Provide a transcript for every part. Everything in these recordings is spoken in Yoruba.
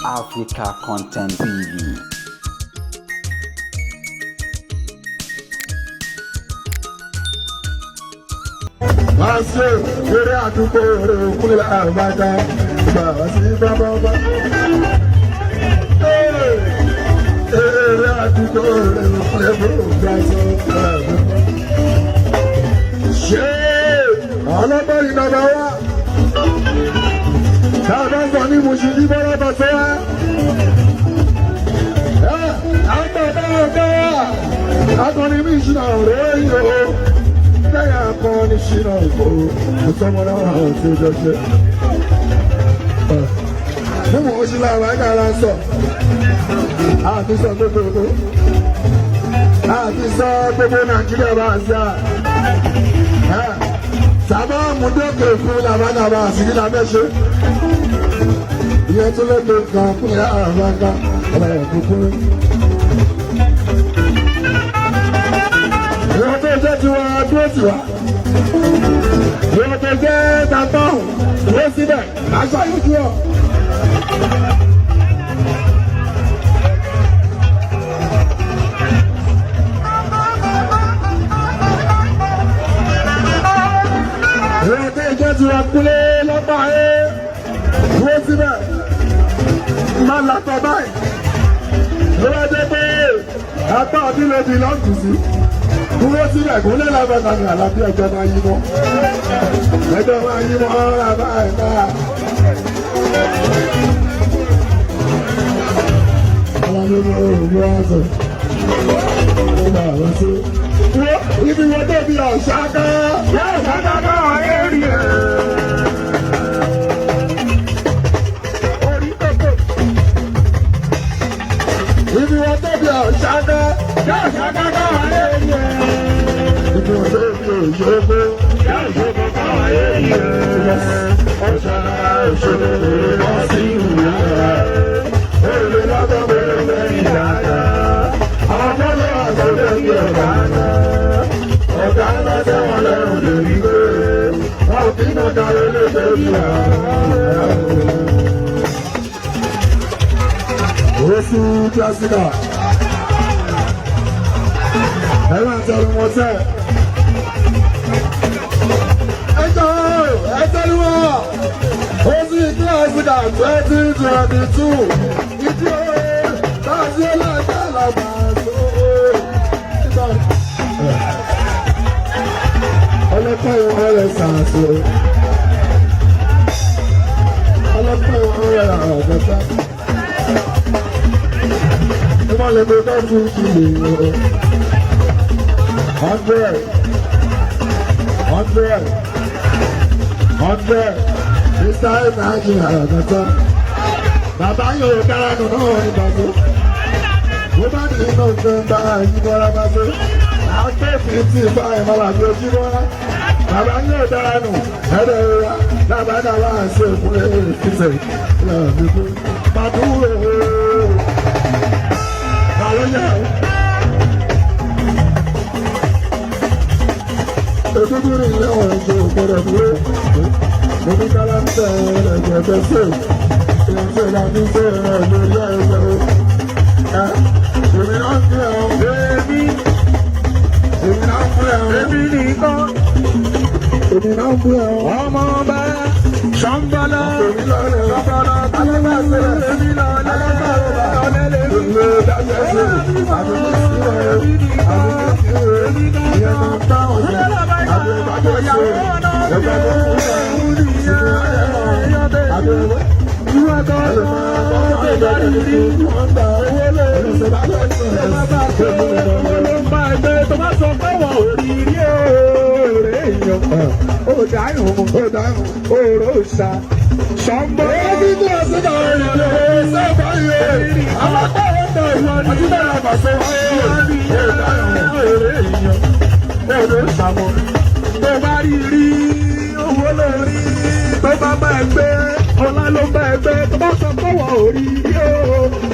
Africa Content TV. Máa ṣe eré àdúgbò rẹ̀ kúnlẹ̀ àbájá bàbá sí bàbá bá. Eré àdúgbò rẹ̀ kúnlẹ̀ bàbá sí bàbá. Ṣé ọlọ́gbọ́n yìí bàbá wa? Bàbá ń sọ ní Mùsùlùmí bọ́lá bàtọ́ wa. Àgbà bá ọ̀gá akọni mi ṣìnà rẹ̀ yìí o lẹ́yìn akọni ṣìnà kò sọmọ náà tí ó jọ ṣe. Bí mo ṣe lára ẹ̀ka ara sọ, àti sọ gbogbo àti sọ gbogbo Nàìjíríà bá ń sá. Sábà múdòkè fún làbánàbà àsìkí làbẹ́ ṣe. Ìyẹn tún lẹ́gbẹ̀ẹ́ kan fún ìyá àbáńká ọ̀làyà kúkúrú. Ìwọ́n tó jẹ́ tiwa dúró tiwa. Ìwọ́n tó jẹ́ tàǹtàhùn dúró síbẹ̀ aṣọ yóò ju ọ. Ìwọ́n tó jẹ́ tiwa kúlé lọ́gbà ẹ́ dúró síbẹ̀ má látọ̀ báyìí. Ló bá jẹ́ pé apá àbílẹ̀bí lọ́ọ̀tù sí dúró síbẹ̀ kó lè lábàtà ní àlàbí ẹjọ́ máa yí mọ́ ẹjọ́ máa yí mọ́ ọ̀rọ̀ báyìí náà. Ibi wọn tó bí ọ̀ṣáká yóò ṣáká náà rí ẹ̀. Orí kòkò. Ibi wọn tó bí ọ̀ṣáká yóò ṣáká náà rí ẹ̀. Ibi wọn tó bí òṣogbo yóò ṣogbo náà rí ẹ̀. Ọ̀ṣáká òṣogbo wọ́n sì wù ú. Èrè lọ́dọ̀ bẹ̀rẹ̀ lẹ́yìn dáadáa. Àwọn fọ́lọ́ àgbọ̀dẹ̀ bí ọ̀gá náà. Ọ̀gá ńlá tẹ́wọ̀n lẹ́rù lè rí pé wọn ò kí náà darí léṣe bí Oṣù Jessica. Ẹ máa tẹnu wọn tẹ́. Ẹ jọ ẹ tẹnu wọn. Oṣù Jessica 2022. Ìdí òye láti ọlọ́jà làbà tó. Ọlọ́pàá ìwọ̀n rẹ̀ sàṣọ. Ọlọ́pàá ìwọ̀n rẹ̀ àgbàtà. Ìwọ̀n lè gbé bá fún ìlú o. 100. 100. 100. Mr. Imagine àgbàtà. Bàbá yóò dára nù náà ní bàbá. Mo bá ní iná nǹkan bá yín bọ́lá bá tó. Àgbẹ̀ 55 mọ́lá tó jí bọ́lá. Bàbá yóò dára nù. Ẹ̀rọ ìrora lábàdà wà sí òkú ẹ̀ẹ́dẹ̀ẹ́sẹ̀ lọ́ọ̀dún. Màdúró. Àlọ́yà. Èdúdúró ilé ọ̀rọ̀ ìjọ ògbọ́dọ̀ dúró. Mo ní kálá ń tẹ̀ ẹ̀jẹ̀ tẹ̀sẹ̀. Ìrìnsẹ̀ ìlànà ìṣe ìrìn lórí ẹ̀jẹ̀ o. Èmi náà ń fi ẹ̀hún. Èmi, Èmi náà ń fi ẹ̀hún. èmi nìkan, Èmi náà ń fi ẹ̀hún. ọmọ ọba, ṣọ́nbọ́lá, Èmi lọ́rẹ̀. ṣọ́nbọ́lá, Alábàásẹ̀rẹ̀. èmi lọ́lẹ̀, ọ̀lẹ́ lèmi. Èmi dájọ́ sí. Àbí sí ẹ̀. Àbí sí ẹ̀. Ìyẹn máa ń bá ọ̀sẹ̀. Àbí ìbájọ́ sí. Ẹgbẹ́ tó kú náà. Àbí Ìwọ tó tó bá rí rí, owó lè rí, tó bá bá tó owó ló ń bá ẹgbẹ́ tó bá sọ pé wọn ò rí rí òòrè èèyàn, ó dáhùn, òòrò ṣá, ṣọ́nbọ́lá. Tó bá rí rí owó lórí, tó bá bá ẹgbẹ́, ọlá ló bá ẹgbẹ́, tó bá sọ pé wọ́n ò rí rí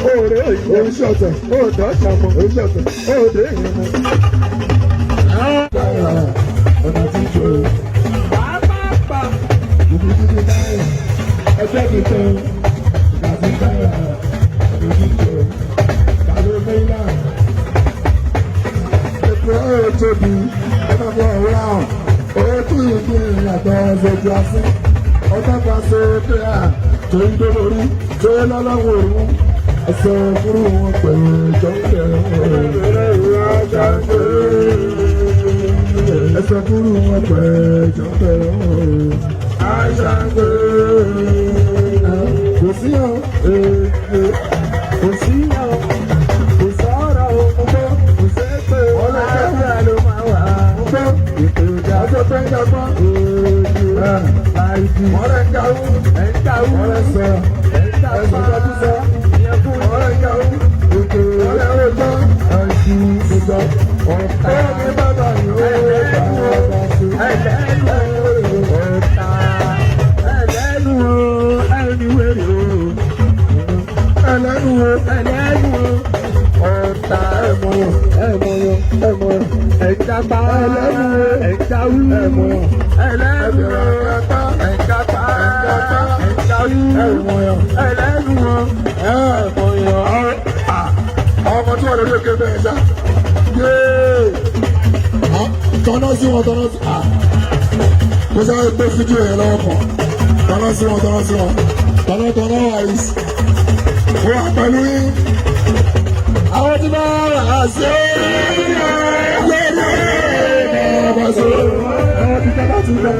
òòrè èèyàn, òòdọ̀ ṣàmọ̀, òòdè èèyàn mọ̀. Pàápàá Ẹgbẹ́ mi tán, ìgbà sí káyà lójútó kàló mẹ́lá. Ètò ẹ̀ tóbi ẹ máa bọ̀ ọ̀rọ̀ ó tún ìpín ìyàtọ̀ ṣojú asín ọjọ́ kan ṣe pé à tó ń dóborí tó lọ́lọ́wọ́ òru ẹsẹ̀ fúru wọn pẹ̀lú jọ́ńtẹ̀ ẹsẹ̀ fúru wọn pẹ̀lú jọ́ńtẹ̀ kò sí ọ Kò sí ọ, kò sọ̀rọ̀ o, mo gbọ́, kò sépè, àdúrà ló máa wà. Mo gbọ́ Ètò ìjà ọjọ́ pé ń jagbọ́n ojú láìsí. wọ́n rẹ̀ ń gawú Ẹ̀ ń kàwé, wọ́n rẹ̀ sọ ẹ̀ ń ẹ̀sùn kàwé, tọ́jú sọ ìyẹn fún wọ́n rẹ̀ ń gawú ètò wọ́n rẹ̀ ń rojọ́. ọ̀sùn. Ọ̀pẹ́ mi bàbá yóò bàbá sí. Ẹlẹ́nu ọ̀tá, ẹlẹ́nu ẹni wẹ̀rẹ̀ o. Ẹlẹ́nu wo? Ẹlẹ́nu ọ̀tá, Ẹ̀mọ̀yàn, ẹ̀mọ̀yàn, ẹ̀mọ̀yàn. ẹ̀jápá, Ẹlẹ́nu ẹ̀jáwú, Ẹ̀mọ̀yàn. ẹlẹ́nu Ẹ̀bẹ̀rẹ̀ àpá. ẹ̀jápá, Ẹ̀jápá. ẹ̀jáwú, Ẹ̀mọ̀yàn. ẹlẹ́nu Ẹ̀mọ̀yàn. Ọmọ tí wọ́n lórí òkè bẹ́ẹ̀ sá. Yéé! Tọ́nà sí wọn, tọ́nà sí. Mo sáré gbé fídíò yẹn lọ́wọ́ kan. Tọ́nà sí wọn, tọ́nà sí wọn. Tọ́nà tọ́nà wáyé. Mo wà pẹ̀lú yín. Àwọn tí bá wà á sí lórí ọ̀rọ̀ bá sí. Àwọn tí bá ti bá.